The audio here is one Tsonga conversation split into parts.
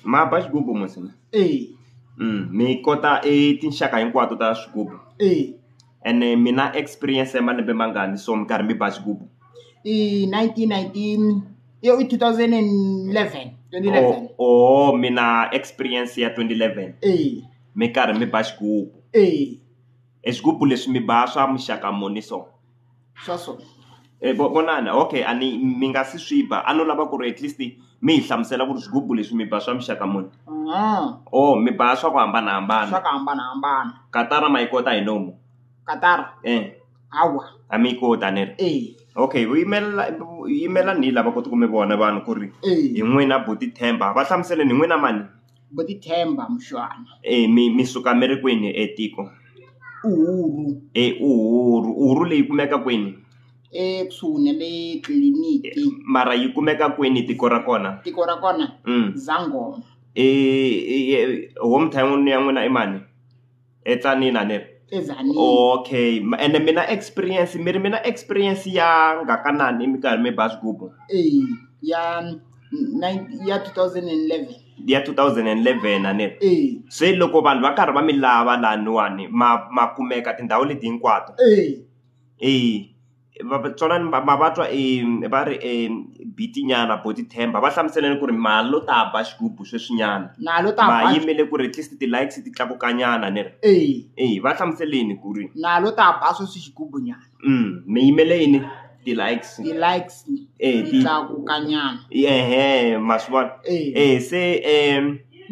Ma ba xigubu musi na? E. Mi kota e tinxaka hinkwato ta swigubu? E. Ene mi na experience ya malembe mangani so mi karhi mi ba xigubu? I 1919, yo i 2011, 2011. Oh, mi na experience ya 2011. E. Mi karhi mi ba xigubu. E. E swigubu leswi mi ba swa muxaka muni so? Swa so. E vonani, okay, a ni mi nga si swi ba, a no lava ku ri at least mi hi hlamusela ku ri swigubu leswi mi ba swa muxaka muni. Oh, mi ba swa ku hambanahambana. Swa ku hambanahambana. Katara ma yi kota hi nomu? Katara? Eh. Hawa. A mi yi koti a ni ri? Eh. Okay, yimela yimela ni lava kota ku mi vona vanhu ku ri Eh. hi n'wina Buti Themba. Va hlamuseleni hi n'wina mani? Buti Themba Mushwana. Eh, mi suka mi ri kwini etiko? Uhuru. Eh, Uhuru. Uhuru leyi kumeka kwini? Ekusuhi na le tliliniki. Mara yi kumeka kwini tiko ra kona? Tiko ra kona? Zangoma. Eh, hometown ya n'wina i mani? ETsanini a ni ri? Tzaneen. Okay, ene mina experience, mi ri mina experience ya ngakanani mi karhi mi ba swigubu? Eh, ya ya 2011. Ya 2011 a ni ri? Eh. Se loko vanhu va karhi va mi lava laniwani, ma kumeka tindhawu leti hinkwato? Eh. Eh. Tsonani ma va twa va ri bitinyana Buti Themba, va hlamuseleni ku ri ma lo ta ba xigubu sweswinyana. Na lo ta Ma ba yimele ku ri at least ti-likes ti tlakukanyana ni ri. Eh. Eh, va hlamuseleni ku ri. Na lo ta ba sweswi xigubunyana. Mi yimele yini? Ti-likes. Ti-likes Eh, ti ti tlakukanyana. Ehe, ma swi vona. Eh. Eh, se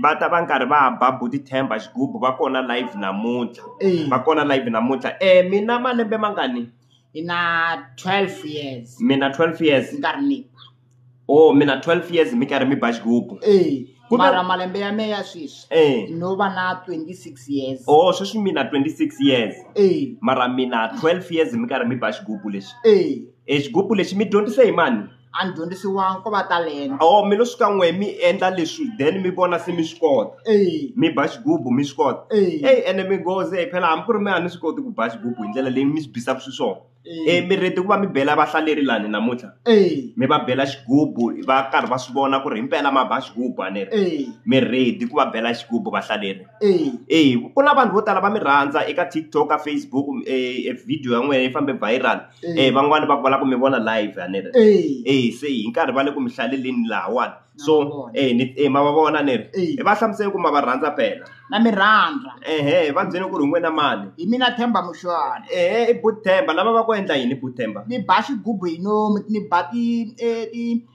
va ta va nkarhi va ba Buti Themba xigubu, va kona live namuntlha. Eh. Va kona live namuntlha. Eh, mina malembe mangani? Ina 12 years. Mina 12 years. Nkarhi ni. Oh, mina 12 years mi karhi mi ba xigubu. Eh, Kumbe mara malembe ya me ya sweswi. Eh. No va na 26 years. Oh, sweswi mina 26 years. Eh. Mara mina 12 years mi karhi mi ba xigubu lexi. Eh. Eh, xigubu lexi mi dyondzise hi mani? A ni dyondzisiwanga ko va talenta. Oh, mi lo suka n'we mi endla leswi then mi vona se mi swi kota. Eh. Mi ba xigubu mi swi kota. Eh. Ey, ene mi nghozi, phela hambi ku ri mi a ni swi koti ku ba xigubu hi ndlela leyi mi swi bisaka xiswona. Eh. Eh, mi ready ku va mi bela vahlaleri lani namuntlha? Eh. Mi va bela xigubu va karhi va swi vona ku ri himpela ma ba xigubu a ni ri. Eh. Mi ready ku va bela xigubu vahlaleri. Eh. Eh, ku na vanhu vo tala va mi rhandza eka TikTok, ka Facebook, video ya n'wina yi fambe viral. Eh. Eh, van'wani va ku va lava ku mi vona live a ni ri. Eh. Eh, se hi nkarhi va le ku mi hlaleleni lahawani. So, Na va vona. ni, ma va vona ni ri. Eh. Va hlamusele ku ma va rhandza phela. Na mi rhandza. Ehe, va byele ku ri n'wina mani. Hi mina Themba Mushwana. Ehe, i Buti Themba, lava va ku endla yini Buti Themba? Ni ba xigubu hi nomu, ni ba ti, ti,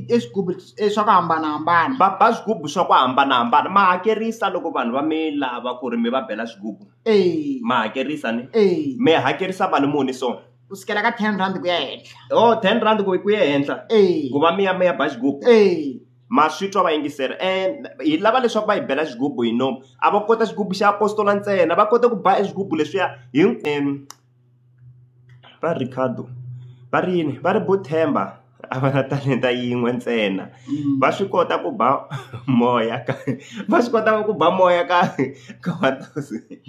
ti, swigubu, swa ku hambanahambana. Va ba swigubu swa ku hambanahambana. Ma hakerisa loko vanhu va mi lava ku ri mi va bela swigubu? Eh. Ma hakerisa ni? Eh. Mi hakerisa mali muni so? Ku sukela ka 10 rand ku ya henhla. Oh, 10 rand ku ya henhla. Eh. Ku va mi ya mi ya ba xigubu. Eh. Ma swi twa va yingiseri. Hi lava leswaku va hi bela xigubu hi nomu. A va kota xigubu xa apostola ntsena, va kota ku ba eswigubu leswiya hi va Ricardo. Va ri yini? Va ri Buti Themba a va na talenta yin'we ntsena. Va swi kota ku ba moya ka, va swi kota ku ba moya ka, ka 1000.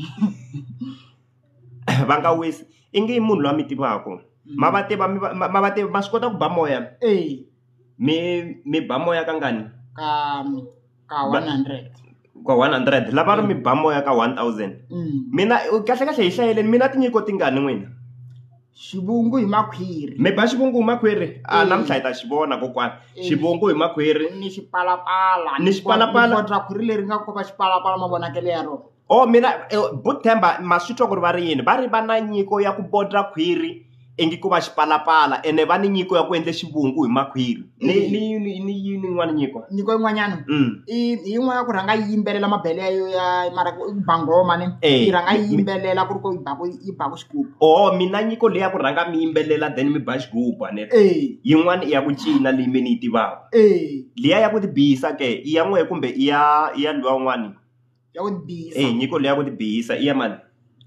Va nga wisi. I nge i munhu loyi a mi tivaka. Ma va tiva, mi va, ma va tiva, ma swi kota ku ba moya? Eh. Mi ba moya kangani? Ka 100. Ka 100. Lava ri mi ba moya ka 1000. Mina kahle kahle hi hlayeleni, mina tinyiko tingani n'wina? Xivungu hi makhwiri. Mi ba xivungu hi makhwiri? A, Eh. namuntlha hi ta xi vona kokwana. Eh. Xivungu hi makhwiri. Ni xipalapala. Ni xipalapala. Ni bodla khwiri leri nga kopa xipalapala mavonakele ya rona. Oh, mina, Buti Themba, ma swi twa ku ri va ri yini? Va ri va na nyiko ya ku bodla khwiri ingi ku va xipalapala, ene va ni nyiko ya ku endla xivungu hi makhwiri. Ni, ni, ni, ni yini yin'wana nyiko? Nyiko yin'wanyana? I, hi yin'wana ya ku rhanga yi yimbelela mabele ya yo ya, mara ku ba nghoma ne? Eh. Yi rhanga yi yimbelela ku ri ku yi ba ku, yi ba ku xigubu. Oh, mina nyiko leyi ya ku rhanga mi yimbelela then mi ba xigubu, a ni ri? Eh. Yin'wana i ya ku cina leyi mi ni yi tivaka. Eh. Liya ya ku tibisa ke, i ya n'wehe kumbe i ya, i ya luwa un'wani? Ya ku tibisa. Eh, nyiko leyi ya ku tibisa i ya mani?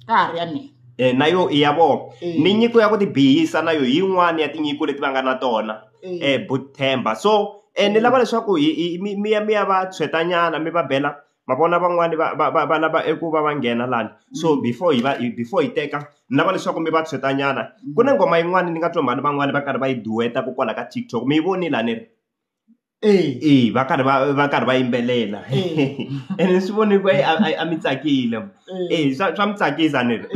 Ka ha ri ya mina. Eh, na yo i ya vona. Eh. Ni nyiko ya ku tibihisa na yo hi yin'wana ya tinyiko leti va nga na tona. Eh. Eh, Buti Themba. So, ni lava leswaku hi, hi, mi, mi ya, mi ya va tshwetanyana, mi va bela. Ma vona van'wani va, va, va, va lava eku va va nghena lani. So, before hi va, before hi teka, ni lava leswaku mi va tshwetanyana. Ku na nghoma yin'wani ni nga twa mhani van'wani va karhi va yi dueta ko kwala ka TikTok. Mi yi vonile a ni ri? E va karhi va karhi va yimbelela ene ni swi vone ku a mi tsakile e swa mi tsakisa ni ri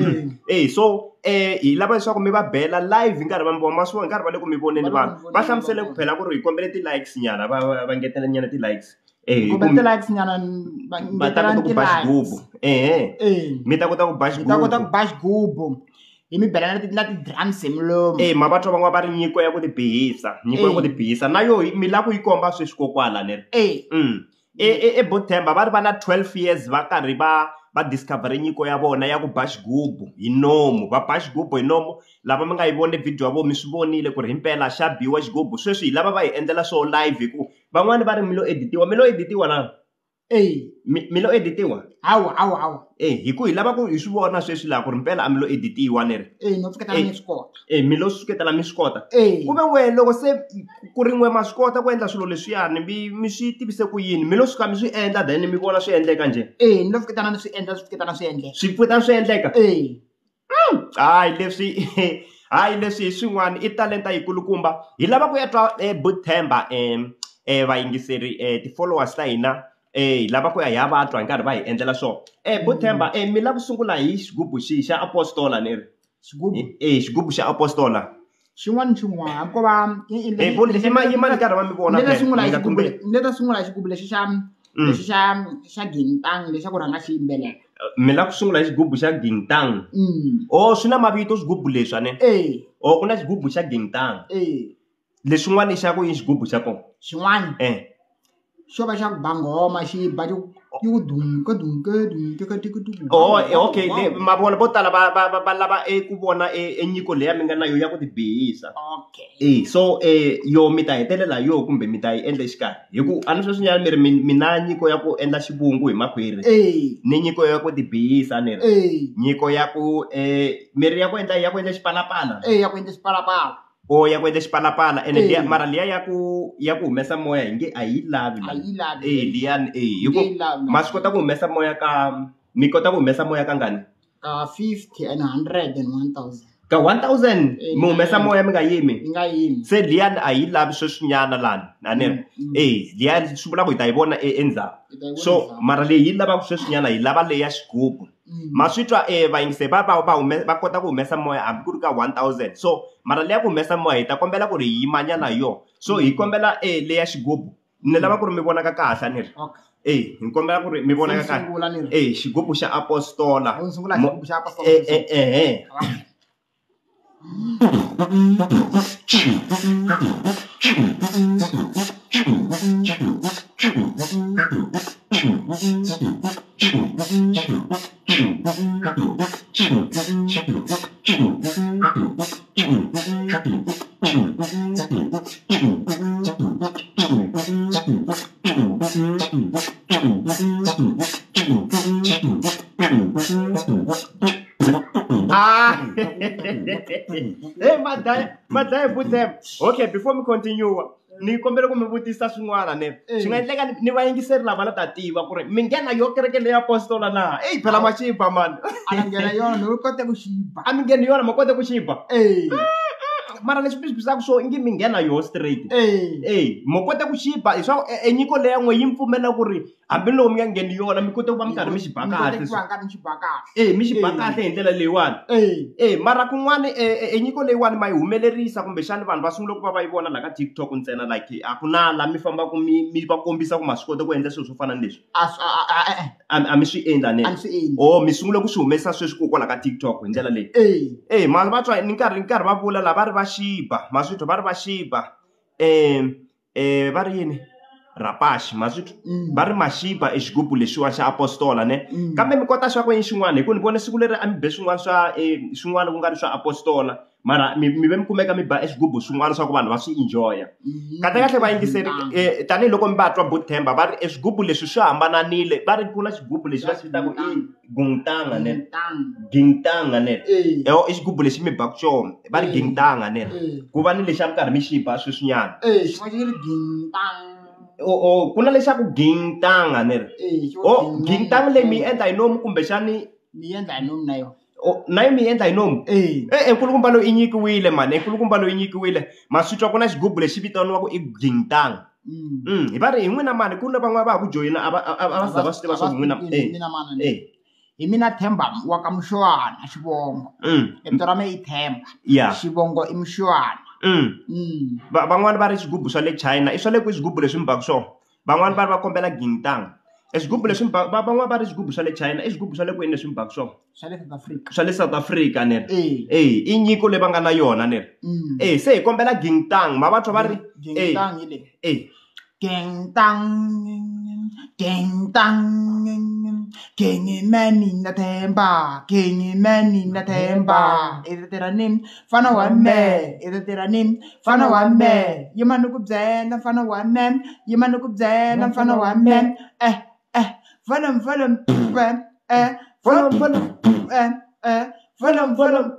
e so hi lava leswaku mi va bela live hi nkarhi va mi vona ma swi vona hi nkarhi va le ku mi voneni vanhu va hlamusele ku phela ku ri hi kombele ti-likes nyana va ngetela nyana ti-likes e kombela ti-likes nyana va ta kota ku ba xigubu ehe mi ta kota ku ba xigubu ta kota ku ba xigubu hi mi bela na ti-drums hi milomu e ma vatwa van'wana va ri nyiko ya ku tibihisa nyiko ya ku tibihisa na yo mi lava ku yi komba sweswi kokwala ni ri e Bothemba va ri va na 12 years va karhi va discover nyiko ya vona ya ku ba xigubu hi nomu va ba xigubu hi nomu lava mi nga yi voni video ya vona mi swi vonile ku ri himpela xa biwa xigubu sweswi hi lava va hi endlela swo live hi ku van'wani va ri mi lo editiwa mi lo editiwa na mi lo editiwa hawa hawa hawa e hi ku hi lava ku hi swi vona sweswi laha ku ri mpela a mi lo editiwa ni ri e no pfuketana mi swi kota e mi lo suketela mi swi kota ku ve n'we loko se ku ri n'we ma swi kota ku endla swilo leswiyani mi swi tivise ku yini mi lo suka mi swi endla then mi vona swi endleka njhe e ni lo pfuketana ni swi endla swi pfuketana swi endleka swi pfuketana swi endleka e hayi leswi hayi leswi hi swin'wana i talenta yikulukumba hi lava ku ya twa Bothemba vayingiseri ti-followers ta hina hi lava ku ya hi ya va twa hi nkarhi va hi endlela swona Bothemba mi lava ku sungula hi xigubu xihi xa apostola ni ri xigubu xigubu xa apostola xin'wana ni xin'wana hambi ko va yima ni karhi va mi vona ni ta sungula hi xigubu lexi xa lexi xa gintang lexi xa ku rhanga xi yimbelela mi lava ku sungula hi xigubu xa gintang o swi na mavito swigubu leswi ane o ku na xigubu xa gintang lexin'wana i xa ku yini xigubu xa kona xin'wana xo va xa ku ba nghoma xi ba yi ku dum ka dum ka dum ka ka dum. Oh okay ma vona vo tala va lava ku vona e nyiko leyi mi nga na yo ya ku tibihisa okay e so yo mi ta hetelela yo kumbe mi ta yi endla exikarhi hi ku a ni sweswinyana mi ri mi na nyiko ya ku endla xivungu hi makhwiri ni nyiko ya ku tibihisa ni ri nyiko ya ku mi ri ya ku endla xipalapala ya ku endla xipalapala o ya ku endla xipalapala ene liya mara liya ya ku humesa moya hi nge a yi lavi a yi lavi e liyani e hi ku ma swi kota ku humesa moya ka mi kota ku humesa moya ka ngani ka 50 and 100 and 1000 ka 1000 mi humesa moya mi nga yimi mi nga yimi se liyani a yi lavi sweswinyana lani a ni ri e liyani swi vula ku hi ta yi vona endzhaku so mara leyi yi lavaka sweswinyana hi lava leyi ya xigubu ma swi twa vayingiseri va kota ku humesa moya hambi ku ri ka 1000 so mara leya ku humesa moya hi ta kombela ku ri hi yimanyana yo so hi kombela leya xigubu ni lava ku ri mi vonaka kahle ni ri hi kombela ku ri mi vonaka kahle xigubu xa apostola ehe Hey, madaya Bothemba. Okay, before we continue, ni kombela ku mi vutisa swin'wana ne swi nga endleka ni vayingiseri lava la ta tiva ku ri mi nghena yo kereke leyi apostola na eyi phela ma xiba mani a nghena yona u kote ku xiba a mi ngheni yona ma kote ku xiba mara leswi mi swi visaka swo ingi mi nghena yoho straight mo kote ku xiba hi swa e nyiko leya n'we yi mi pfumela ku ri hambi loko mi nga ngheni yona mi kote ku va mi karhi mi xi ba kahle e mi xi ba kahle hi ndlela leyiwani e mara kun'wani e nyiko leyiwani ma yi humelerisa kumbexani vanhu va sungula ku va va yi vona laha ka TikTok ntsena like a ku na laha mi fambaka mi va kombisa ku ma swi kota ku endla swilo swo fana ni leswi a mi swi endla ne o mi sungule ku swi humesa sweswi kokwala ka TikTok hi ndlela leyi e ma va twa ni nkarhi va vula laha va ri va xiba ma swi twa va ri va xiba va ri yini rapaxi ma swi va ri maxiba i xigubu lexiwa xa apostola ne kambe mi kota swa ku yini xin'wana hi ku ni vone siku leri a mi be swin'wana swa swin'wana ku nga ri swa apostola mara mi ve mi kumeka mi ba eswigubu swin'wana swa ku vanhu va swi enjoya kahle kahle vayingiseri tanihiloko mi va twa Bothemba va ri eswigubu leswi swi hambananile va ri ku na xigubu lexi va xi vitaka i gungtanga ne gingtanga ne i xigubu lexi mi baku xona va ri gingtanga ne ku va ni lexi a mi karhi mi xi ba sweswinyana o ku na lexaku gingtanga ne ri o gingtanga leyi mi yi endla hi nomu kumbexani mi endla hi nomu na yona na yo mi endla hi nomu nkulukumba loyi i nyikiwile mani nkulukumba loyi i nyikiwile ma swi twa ku na xigubu lexi vitaniwaka i gingtanga Hi va ri hi n'wina mani ku na van'wana va ha ku joyina a va za va swi tiva swa ku n'wina mina mani hi mina Themba wa ka Muxwana xivongo vito ra mina i Themba xivongo i Muxwana. Van'wani va ri swigubu swa le China i swa le kwihi swigubu leswi mi baka swona? Van'wani va ri va kombela gingitang e swigubu leswi van'wani va ri swigubu swa le China i swigubu swa le kwini leswi mi baka swona? Swa le South Africa. Swa le South Africa ni ri e i nyiko leyi va nga na yona ni ri e se hi kombela gingitang ma va twa va ri gingitang hi leyi e gingitang gingitang gingimani na Themba gingimani na Themba i ta tirha nini mfana wa me i ta tirha nini mfana wa me yima ni ku byela mfana wa me yima ni ku byela mfana wa me eh eh volume volume eh volume volume eh eh volume volume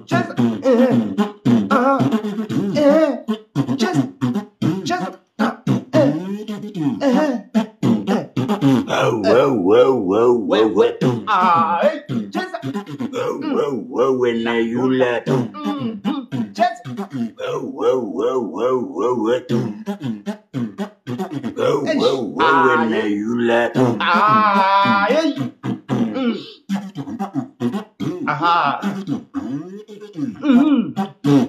just eh eh just just eh eh Wow wow wow wow wow ah just wow wow wena yula just wow wow wow wow wow wow wow wena yula ah aha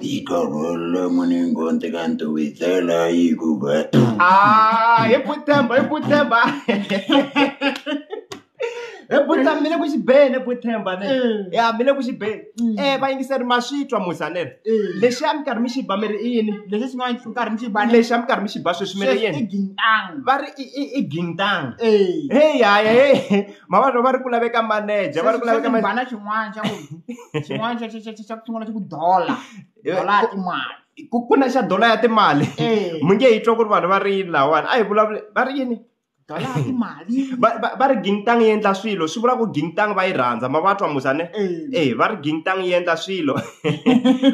Ikarolo muningo kanto wizela ikuba ah eputemba eputemba eputemba mile ku xibeni eputemba ne ya mile ku xibeni vayingiseri ma swi twa musanene lexi a mi karhi mi xi ba mi ri i yini lexi xin'wana nkarhi mi xi ba lexi a mi karhi mi xi ba sweswi mi ri yini i gingitang va ri i gingitang hey haya hey mavabyi va ri ku laveka manager va ri ku laveka manager bana xin'wana xa ku xin'wana xa xa xa ku sungula xa ku dollar dollar ya timali ku na xa dollar ya timali mi nge yi twa ku ri vanhu va ri yini lawani a hi vulavuli va ri yini dollar ya timali va ri gingitang yi endla swilo swi vula ku gingitang va yi rhandza ma va twa musa ne va ri gingitang yi endla swilo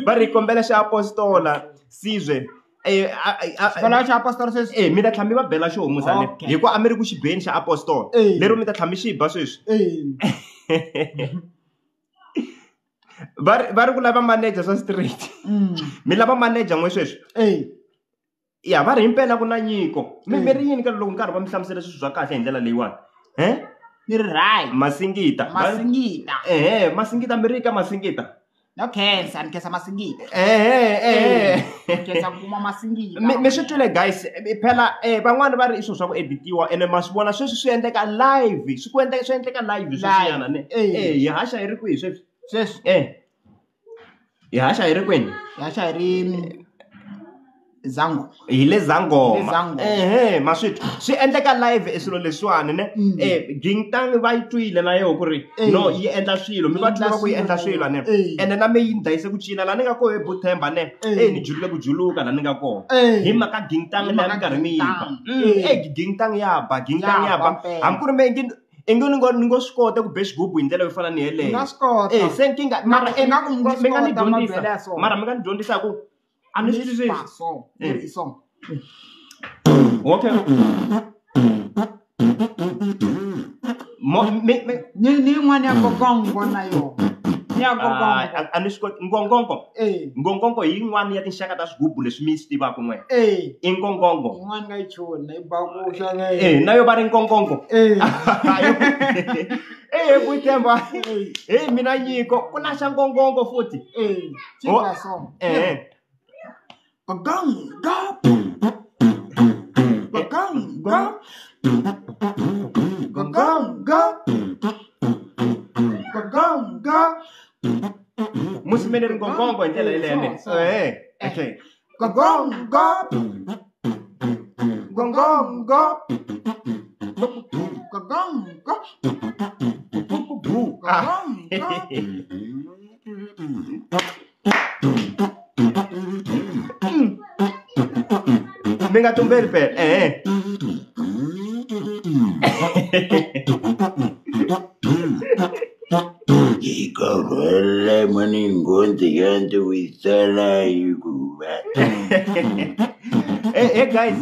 va ri kombela xa apostola Sizwe xibela xa apostola sweswi mi ta tlhela mi va bela xo musa ne hi ku a mi ri ku xibeni xa apostola lero mi ta tlhela mi xi ba sweswi va ri ku lava manager swa street mi lava manager n'we sweswi ya va ri himpela ku na nyiko mi mi ri yini ka loko nkarhi va mi hlamusela swilo swa kahle hi ndlela leyiwani ni ri right masingita masingita masingita mi ri ka masingita no khensa ni khensa masingita khensa ku kuma masingita mi swi twile guys phela van'wani va ri i swilo swa ku editiwa ene ma swi vona sweswi swi endleka live swi ku endleka swi endleka live sweswinyana ne hi haxa hi ri kwihi sweswi sweswi hi haxa hi ri kwini hi haxa hi ri Zangoma hi le Zangoma ma swi twa swi endleka live e swilo leswiwani ne gingitang va yi twile na yoho ku ri no yi endla swilo mi va twile va ku yi endla swilo ne ene na me yi ni dlayise ku cina laha ni nga koho eButhemba ne ni julule ku juluka laha ni nga kona hi mhaka gingitang leyi mi karhi mi yi ba gingitang ya ba gingitang ya ba hambi ku ri me ingi ni ngo swi kota ku be xigubu hi ndlela yo fana ni yeleyo se nkingha mara mi nga ni dyondzisa mara mi nga ni dyondzisa ku a ni swi twisisi okay ni yin'wana ya ngongongo na yona ya ngongongo a ni swi koti ngongongo ngongongo hi yin'wana ya tinxaka ta swigubu leswi mi swi tivaka n'we i ngongongo yin'wana nga yi choni yi ba ku na yo va ri ngongongo Buthemba hey mina nyiko ku na xa ngongongo futhi Ganga ganga ganga ganga musi mi ri ngongongo hi ndlela yeleyo ne okay ganga ganga ganga ganga mi nga tumbeli phela Ikarhele maningo kanto wisela ikuba hey guys